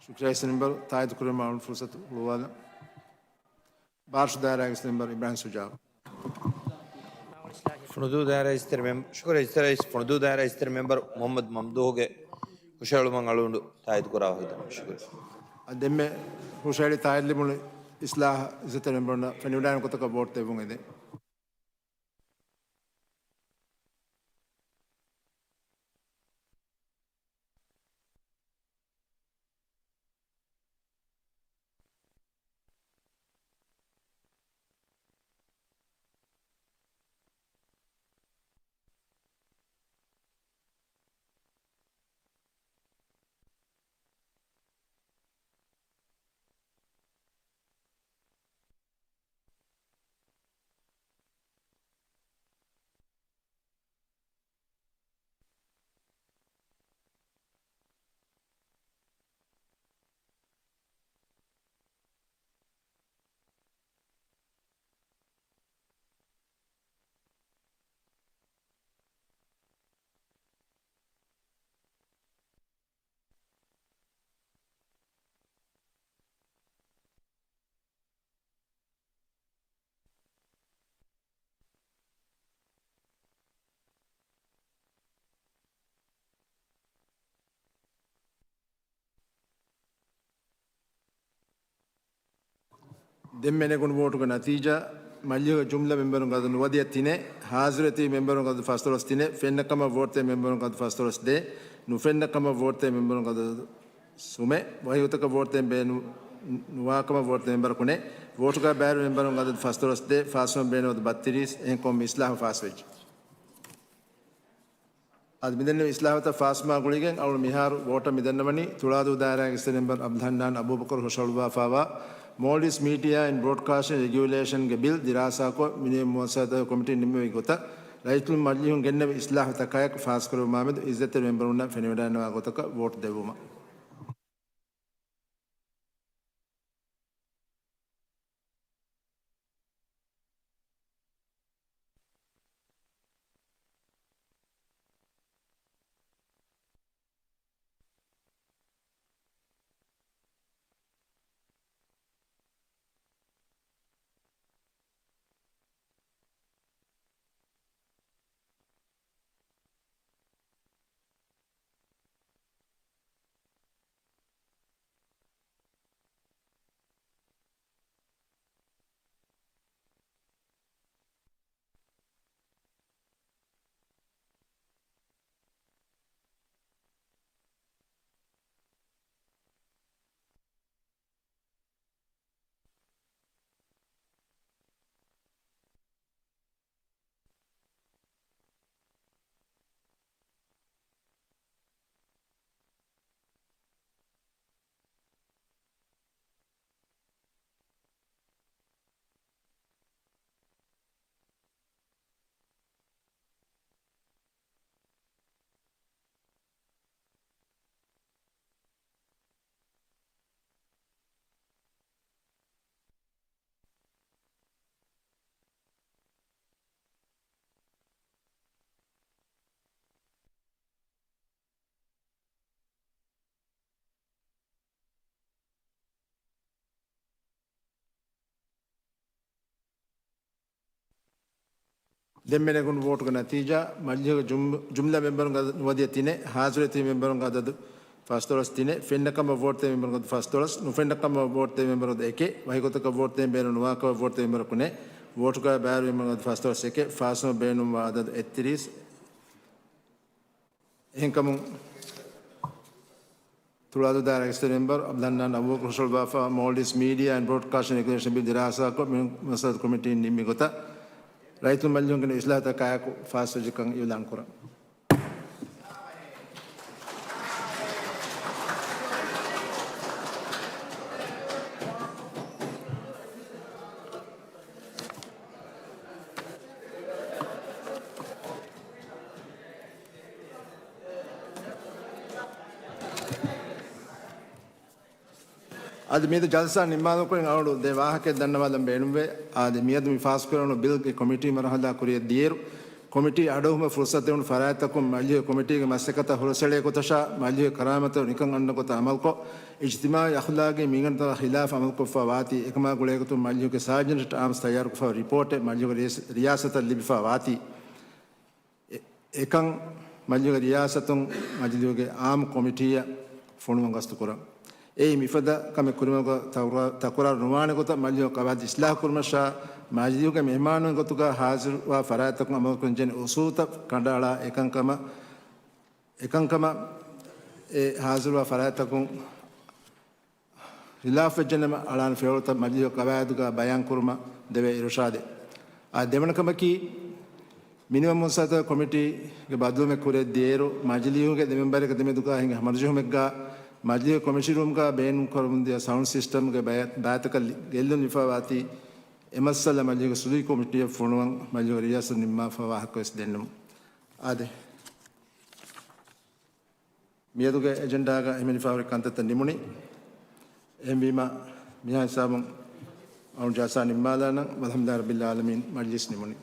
ޝުކުރިއްޔާ ރައީސް މެންބަރު، ތާއީދު ކުރުމަށް ފުރުސަތު ހުޅުވާލަން. ބާރަށު ދާއިރާގެ ރައީސް މެންބަރު އިބްރާހިމް ޝުޖާއު. ފުނުދޫ ދާއިރާ އިއްޒަތްތެރި މެމް-، ޝުކުރިއްޔާ އިއްޒަތްތެރި ރައީސް، ފުނުދޫ ދާއިރާ އިއްޒަތްތެރި މެމްބަރު މުޙައްމަދު މަމްދޫޙުގެ ހުށަހެޅުމަށް އަޅުގަނޑު ތާއީދު ކުރާ ވަހީދަން. ޝުކުރިއްޔާ. އަދި ދެންމެ ހުށަހެޅި ތާއީދު ލިބުނު އިސްލާހް އިއްޒަތްތެރި މެމްބަރުންނަށް ފެނިވަޑައިގަންނަވާ ގޮތަކަށް ވޯޓް ދެއްވުން އެދެން. ދެންމެ ނެގުނު ވޯޓުގެ ނަތީޖާ، މަޖިލީހުގެ ޖުމްލަ މެމްބަރުންގެ އަދަދު ނުވަދިހަ ތިނެއް، ޙާޟިރުވެތި މެމްބަރުންގެ އަދަދު ފަސްދޮޅަސް ތިނެއް، ފެންނަކަމަށް ވޯޓްދޭ މެމްބަރުންގެ އަދަދު ފަސްދޮޅަސް ދޭއް، ނުފެންނަކަމަށް ވޯޓްދޭ މެމްބަރުންގެ އަދަދު ސުމެއް، ވަކިގޮތަކަށް ވޯޓްދޭން ބޭނު-، ނުވާކަމަށް ވޯޓްދޭ މެމްބަރަކު ނެތް، ވޯޓުގައި ބައިވެރި މެމްބަރުންގެ އަދަދު ފަސްދޮޅަސް ދޭއް، ފާސްވުމަށް ބޭނުން އަދަދު ބައްތިރީސް، އެހެންކަމުން މި އިސްލާހު ފާސްވެއްޖެ. އަދި މިދެންނެވި އިސްލާހުތައް ފާސްވުމާ ގުޅިގެން އަޅުގަނޑު މިހާރު ވޯޓަށް މިދަންނަވަނީ ތުޅާދޫ ދާއިރާގެ އިސްތަށި މެމްބަރު އަބްދުލް ހަންނާން އަބޫބަކުރު ހުށަހަޅުއްވާފައިވާ މޯލްޑިވްސް މީޑިއާ އެންޑް ބްރޯޑްކާސްޓިން ރެގިއުލޭޝަންގެ ބިލް ދިރާސާކޮށް، މިދިޔަ މުވައްސަސާތު ކޮމިޓީން ނިންމެވި ގޮތަށް ރައްޔިތުން މަޖިލީހުން ގެންނެވި އިސްލާހުތަކާއެކު ފާސްކުރެއްވުމާމެދު އިއްޒަތްތެރި މެމްބަރުންނަށް ފެނިވަޑައިގަންނަވާ ގޮތަކަށް ވޯޓް ދެއްވުމަށް. ދެންމެ ނެގުނު ވޯޓުގެ ނަތީޖާ، މަޖިލީހުގެ ޖުމް-، ޖުމްލަ މެމްބަރުންގެ އަދަދު ނުވަދިހަ ތިނެއް، ޙާޟިރުވެތި މެމްބަރުންގެ އަދަދު ފަސްދޮޅަސް ތިނެއް، ފެންނަކަމަށް ވޯޓްދޭ މެމްބަރުންގެ އަދަދު ފަސްދޮޅަސް، ނުފެންނަކަމަށް ވޯޓްދޭ މެމްބަރުންގެ އަދަދު އެކެއް، ވަކިގޮތަކަށް ވޯޓްދޭން ބޭނުން ނުވާކަމަށް ވޯޓްދޭ މެމްބަރަކު ނެތް، ވޯޓުގައި ބައިވެރި މެމްބަރުންގެ އަދަދު ފަސްދޮޅަސް އެކެއް، ފާސްވުމަށް ބޭނުންވާ އަދަދު އެއްތިރީސް. އެހެންކަމުން، ތުޅާދޫ ދާއިރާގެ އިސްތަށި މެމްބަރު އަބްދުލް ހަންނާން އަބޫބަކުރު ހުށަހަޅުއްވާފަ، މޯލްޑިވްސް މީޑިއާ އެންޑް ބްރޯޑްކާސްޓިން ރެގިއުލޭޝަން ބިލް ދިރާސާކޮށް، މި މަސައްކަތް ކޮމިޓީން ނިންމި ގޮތަށް، ރައްޔިތުން މަޖިލީހުން ގެންނެވި އިސްލާހުތަކާއެކު ފާސްވެއްޖެކަން އިއުލާން ކުރަން. އަދި މިއަދު ޖަލްސާ ނިންމާލުމުގެ ކުރިން އަޅުގަނޑު ދެ ވާހަކައެއް ދަންނަވާލަން ބޭނުންވޭ. އަދި މިއަދު މި ފާސްކުރެވުނު ބިލްގެ ކޮމިޓީ މަރުހަލާ ކުރިއަށް ދިޔައިރު، ކޮމިޓީ އަޑުއެހުމަށް ފުރުސަތު ދެވުނު ފަރާތްތަކުން މަޖިލީހުގެ ކޮމިޓީގެ މަސައްކަތަށް ހުރަސްއެޅޭ ގޮތަށާ، މަޖިލީހުގެ ކަރާމަތަށް ނިކަން އަންނަ ގޮތަށް އަމަލުކޮށް، އިޖްތިމާޢީ އަޚްލާގީ މިންގަނޑުތަކާ ޚިލާފަށް އަމަލުކޮށްފަ ވާތީ، އެކަމާ ގުޅޭގޮތުން މަޖިލީހުގެ ސާޖިނަށްޓް އާމްސް ތައްޔާރުކޮށްފަ ރިޕޯޓެއް މަޖިލީހުގެ ރިޔާ-، ރިޔާސަތަށް ލިބިފަ ވާތީ، އެ-، އެކަން މަޖިލީހުގެ ރިޔާސަތުން މަޖިލީހުގެ އާއްމު ކޮމިޓީއަށް ފޮނުވަން ގަސްތުކުރަން. އެއީ މިފަދަ ކަމެއް ކުރިމަގު ތަކުރާ-، ތަކުރާރު ނުވާނެ ގޮތަށް މަޖިލީހުގެ ޤަވާއިދު އިސްލާހު ކުރުމަށާ، މަޖިލީހުގެ މެހެމާނުން ގޮތުގަ ހާޒިރުވާ ފަރާތްތަކުން އަމަލުކުރަން ޖެހޭނެ އުސޫލުތައް ކަނޑައަޅާ، އެކަންކަމަށް، އެކަންކަމަށް އެ ހާޒިރުވާ ފަރާތްތަކުން ޚިލާފްވެއްޖެނަމަ އަޅާނެ ފިޔަވަޅުތައް މަޖިލީހުގެ ޤަވާއިދުގަ ބަޔާންކުރުމަށް ދެވޭ އިރުޝާދެއް. އާ، ދެވަނަ ކަމަކީ، މިނިވަން މުންސައްތަ ކޮމިޓީގެ ބަދަލުވުމެއް ކުރެއްދިޔައިރު، މަޖިލީހުގެ ދެމެންބަރެއްގެ ދެމެދުގަ ހިނގި ހަމަނުޖެހުމެއްގަ، މަޖިލީހުގެ ކޮމިޓީ ރޫމްގަ ބޭނުންކުރަމުންދިޔަ ސައުންޑް ސިސްޓަމްގެ ބައި-، ބައިތަކަށް ލި-، ގެއްލުން ލިބިފަ ވާތީ، އެ މައްސަލަ މަޖިލީހުގެ ސުލުހި ކޮމިޓީއަށް ފޮނުވަން މަޖިލީހުގެ ރިޔާސަތުން ނިންމާފަ ވާހަކަވެސް ދެންނެވުން. އާދެ. މިއަދުގެ އެޖެންޑާގަ ހިމެނިފަހުރި ކަންތައްތައް ނިމުނީ. އެހެންވީމަ، މިހާ ހިސާބުން އަޅުގަނޑު ޖަލްސާ ނިންމާލާނަން. ވަލްޙަމްދުލިއްލާހި ރައްބިލް ޢާލަމީން، މަޖްލިސް ނިމުނީ.